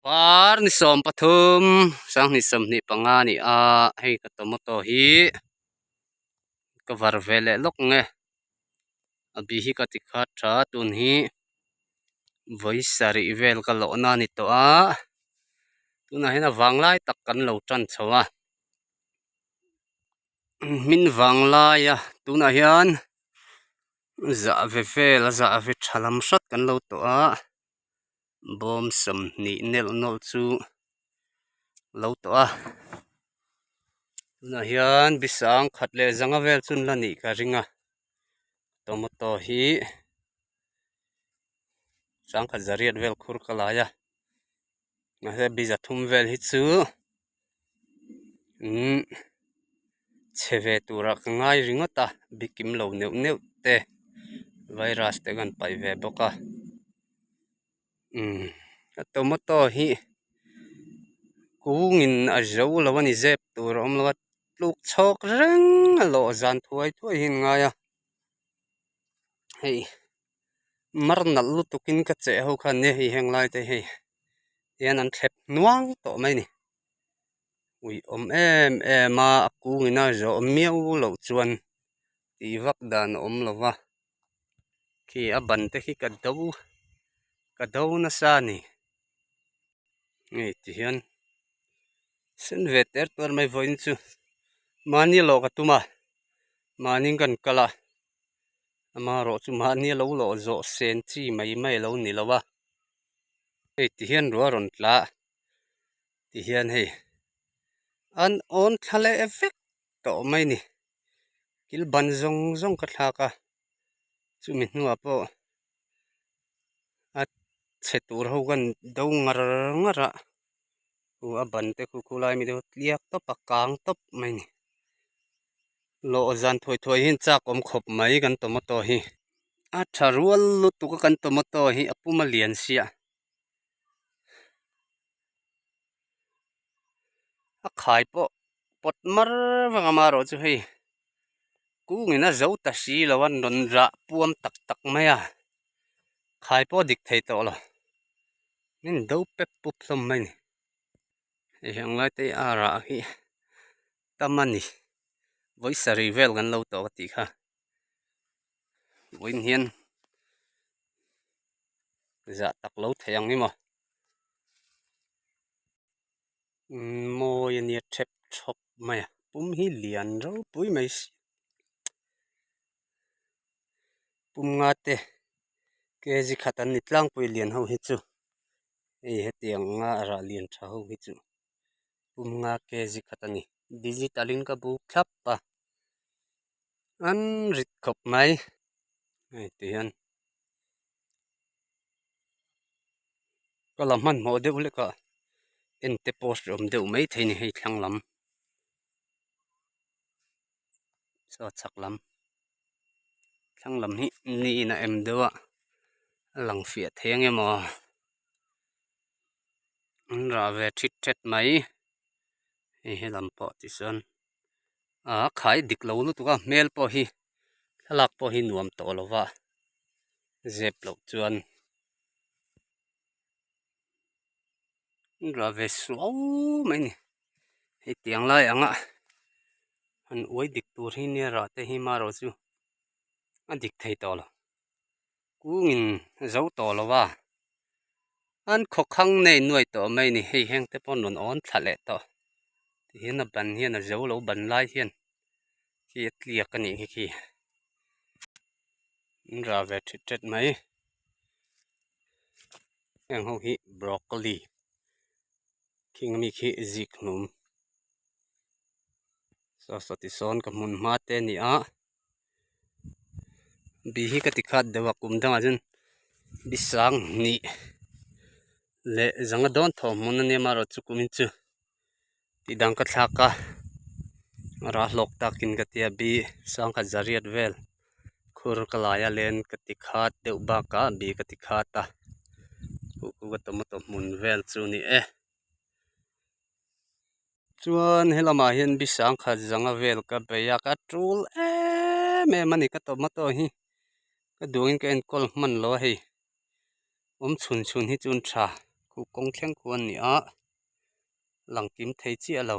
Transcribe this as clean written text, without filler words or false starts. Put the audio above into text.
Par ni 13 2025 a ni a, hei ka tomato hi ka var ve leh lawk nge a bi hi ka ti khat tha tun hi vawi sarih vel ka lawhna a ni tawh a tunah hian a vanglai tak kan lo tan chho a hmin vanglaia tunah hian zah ve vel a zah ve tha lam hrat kan lo tawh a. Bawm 20 nelh nawlh chu lo tawh a tunah hian bisang khat leh zanga vel chu an la nih ka ring a tomato hi sangkhat zariat vel khur ka lai a mahse bi zathum vel hi chu umm chhe ve turah ka ngai ringawt a bikim lo neuh neuh te virus te kan paih ve bawk a umm a tomato hi kungin a zo lo a ni zep tur a awm lo a tluk chhawk reng a lawh zan thuai thuai hi an ngai a hei mar nalh lutuk in ka cheh ho khan nia hei heng lai te hei hian an thlep hnuang tawh mai a ni ui awm em em a a kung ina zawh miau loh chuan tih vak dan a awm lo va khi a ban te khi ka do ka do nasa a ni hei ti hian sen ve ter tuar mai vawiin chu mahni lawh ka tum a mahni kan kal a amaherawh chu mahni lo lawh zawh sen chi mai mai a lo ni lo a hei ti hian ruah a rawn tla a ti hian hei an awn thla leh vek tawh mai a ni thil ban zawng zawng ka thlak a chumi hnuah pawh a chhe tur ho khan do ngar ngar a uh a ban te khu khulai mi deuh tliak tawp a kang tawp mai a ni lawh zan thuai thuai hian chak awm khawp mai kan tomato hi a tha rual lutuk a kan tomato hi a pum a lian sia a khai pawh pawt mar vang a marawh chu hei kungin a zo ta si lo a rawn rah puam tak tak mai a khai pawh a dik thei tawh lo min do pep pup hlawm mai a ni hei ang lai te hi a rah hi tam a ni vawi sarih vel kan lo tawh ka tih kha vawiin hian zah tak lo thei ang emaw mawi a nia thep thawp mai a pum hi lian ropui mai si pum nga te kg khat an ni tlangpui lian ho hi chu hei hetiang anga rah lian tha ho hi chu. Pum nga kg khat a ni digital in ka buk thlap a an rit khawp mai hei ti hian ka la hmanhmawh deuh hlek a en te post awm deuh mai thei a ni hei thlang lam saw chhak lam thlang lam hi niin a em deuh a a lang fiah thei ang em aw. An rah ve thit thet mai hei helam pawh tichuan a khai dik lo lutuk a hmel pawh hi thlalak pawh hi nuam tawh lo va zep loh chuan an rah ve suau mai a ni hei tiang lai anga han uai dik tur hi nia rah te hi marawh chu a dik thei tawh lo. Kungin zo tawh lo a, an khawkhang nei nuai tawh mai ni hei heng te pawh rawn awn thla leh tawh tihian a ban hian a zo lo ban lai hian khi a tliak a nih hi khi an rah ve thet thet mai heng ho hi broccoli khing ami khi zik hnum saw saw tisawn ka hmun hma te a ni a. Bi hi ka ti khat deuh a kum dangah chuan bi sang hnih leh zanga dawn thaw hmun a nia amaherawh chu kumin chu tih dang ka thlak a rah hlawk takin ka tia bi sangkhat zariat vel khur ka lai a len ka ti khat deuh bakah bi ka ti khat a khu khu ka tomato hmun vel chu a ni e. Chuan helamah hian bi sangkhat zanga vel ka bei a ka tul em em a ni ka tomato hi ka duangin ka enkawl hman lo a hei awm chhun chhun hi chuan tha. Khu kawng thleng khu an ni a, lang kim thei chiah lo.